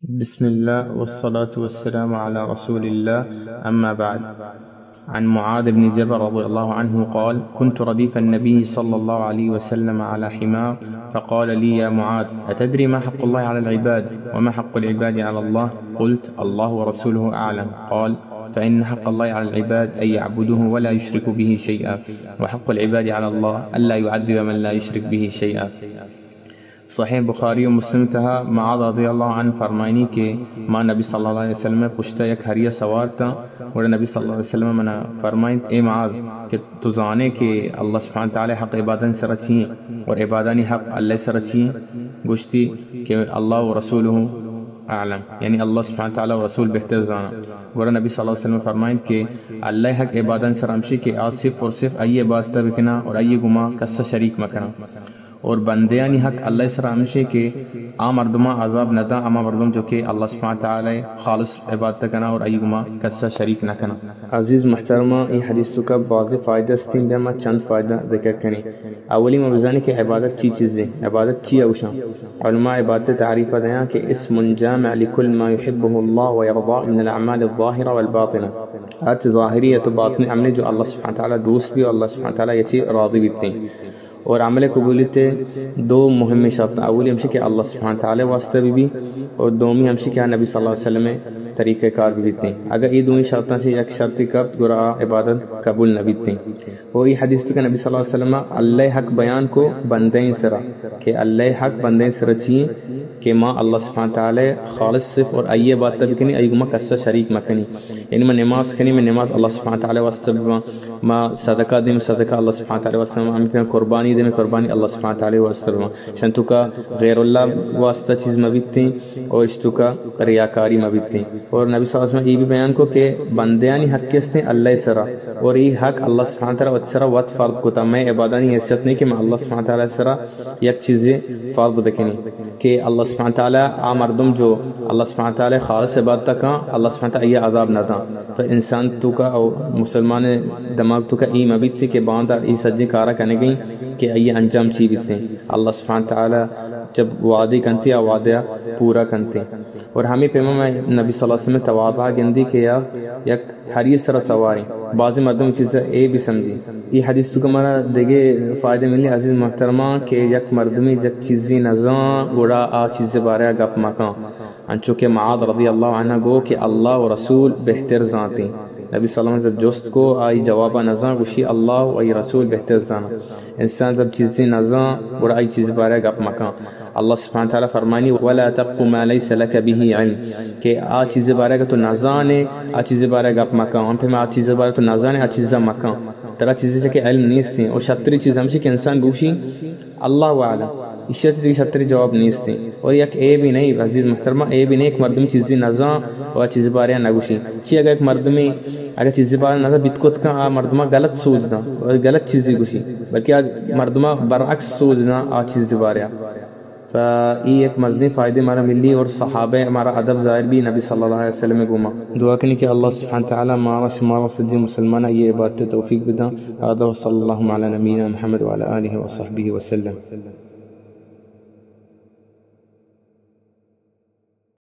بسم الله والصلاة والسلام على رسول الله، أما بعد. عن معاذ بن جبل رضي الله عنه قال: كنت رديف النبي صلى الله عليه وسلم على حمار، فقال لي: يا معاذ، أتدري ما حق الله على العباد؟ وما حق العباد على الله؟ قلت: الله ورسوله أعلم. قال: فإن حق الله على العباد أن يعبدوه ولا يشركوا به شيئا، وحق العباد على الله ألا يعذب من لا يشرك به شيئا. صحیح بخاری و مسلم تہا معاذ رضی اللہ عنہ فرمائنی کہ ما نبی صلی اللہ علیہ وسلم پشتا یک ہریا سوار تاں، گڑا نبی صلی اللہ علیہ وسلم منا فرمائنت: اے معاذ، کہ تو زانے کہ اللہ سبحانہ تعالی حق عبادت سرا چی ایں اور عبادانی حق اللہ سرا چی ایں؟ گوشتی کہ اللہ و رسولہ اعلم، یعنی اللہ سبحانہ تعالی و رسول بہتر زانا۔ گڑا نبی صلی اللہ علیہ وسلم فرمائنت کہ اللہ حق عبادت سرا ہمشی کہ آ صرف اور صرف آئی عبادت بکنا اور آئی گما کسا شریک مکنا۔ اور بندیانی حق اللہ سرا ہمشی کہ آ مردماں عذاب نہ داں، ہما مردم جو کہ اللہ سبحانہ تعالی خالص عبادت کنا اور آئی گما کسا شریک نہ کنا۔ عزیز محترماں، اے حدیث توکا بازیں فائدہ استیں، بیا ما چند فائدہ ذکر کنیں۔ اولی ما بزانیں کہ عبادت چی چیزیں، عبادت چی اوشاں؟ علماء عبادت تعریف دیاں کہ اسم جامع لكل ما يحبه الله ويرضاه من الأعمال الظاهرة والباطنة۔ ہرچ ظاہری یا تو باطنی عملے جو اللہ سبحانہ تعالی دوست بی و اللہ سبحانہ تعالی یچی راضی بیتیں۔ اور عمل قبولیت دو مہمیں شرط، اولی ہمشی کہ اللہ سبحانہ تعالی واسطہ بی بی اور دومی ہمشی کہ نبی صلی اللہ علیہ وسلم طریقہ کار بی بیتیں۔ اگر اے دوئیں شرطاں سے یک شرطی کپت، گڑا آ عبادت قبول نہ بیتیں۔ و اے حدیث توکا نبی صلی اللہ علیہ وسلم اللہ حق بیان کو بندیں سرا، کہ اللہ حق بندیں سرا چی ایں؟ کہ ما اللہ سبحانہ تعالی خالص صرف اور آئی عبادت بکنی، آئی گما کسا شریک مکنی۔ یعنی ما نماز کنی، ما نماز اللہ سبحانہ تعالی واسطہ بباں، ما صدقہ دیم، صدقہ اللہ سبحانہ تعالی واسطہ بباں، ہمیں قربانی دیم، قربانی اللہ سبحانہ تعالی واسطہ بباں۔ شن توکا غیر اللہ واسطہ چیز مبیتیں اور اش توکا ریاکاری مبیتیں۔ اور نبی صلی اللہ علیہ وسلم اے بھی بیان کو کہ بندیانی حق استیں اللہ سرا، اور اے حق اللہ سبحانہ تعالی وت سرا وت فرض کتا۔ میں عبادانی حیثیت نہیں کہ میں اللہ سبحانہ تعالی سرا یک چیزے فرض بکنی کہ اللہ سبحانہ تعالی آ مردم جو اللہ سبحانہ تعالی خالص عبادت کاں، اللہ سبحانہ تعالی آئی عذاب نہ داں۔ تو انسان توکا او مسلمان دماغ توکا اے مبیت کہ باندا اے سجیں کارا کنگیں کہ آئی انجام چی بیتیں۔ اللہ سبحانہ تعالی جب وعدے کنتے، آ وعدہ پورا کنتے۔ اور ہمیں پیما میں نبی صلی اللہ علیہ وسلم تواضع گندی کہ یا یک ہری سرا سواریں۔ بعضی مردم چیز اے بھی سمجھی۔ اے حدیث توکا مارا دیگے فائدے ملی، عزیز محترماں، کہ یک مردمی یک چیزی نزاں، گڑا آ چیز بارے گپ مکاں۔ انچو کہ معاذ رضی اللہ عنہ گو کہ اللہ و رسول بہتر زانتیں۔ نبی صلی اللہ علیہ وسلم جب جست کو، آئی جوابا نزاں، گوشی اللہ و آئی رسول بہتر زاناں۔ انسان جب چیزی نزاں، گڑا آئی چیز بارے گپ مکاں۔ اللہ سبحانہ تعالی فرمانی: ولا تقف ما ليس لك به علم، کہ آ چیز بارے کہ تو نزانے، آ چیز بارے گپ مکاں۔ ہم پہ آ چیز بارے تو نزانے، آ چیزا مکاں۔ ترا چیزی چہ کہ علم نیستیں۔ اور شتری چیز ہمشی کہ انسان گوشی اللہ اعلم، ایشی چہ دیگہ شتری جواب نیستیں۔ اور یک عیبی نہیں، عزیز محترمہ، عیبی نہیں، یک مردمی چیزی نزاں و چیزی بارے نگوشی۔ چی اگر یک مردمی، اگر چیزی بارے نزاں بیت کت کن، آ مردمہ غلط سوچ داں اور غلط چیزی گوشی، بلکہ آ مردمہ برعکس سوچ داں آ چیزی بارے۔ تو اے یک مزنیں فائدے مارا ملی اور صحابہ مارا ادب ظاہر بی نبی صلی اللہ علیہ وسلم گوما۔ دعا کنی کہ اللہ سبحانہ تعالی مارا شمارا سجی مسلمان اے عبادت توفیق بداں۔ هذا وصلى الله على نبينا محمد وعلى آله وصحبه وسلم۔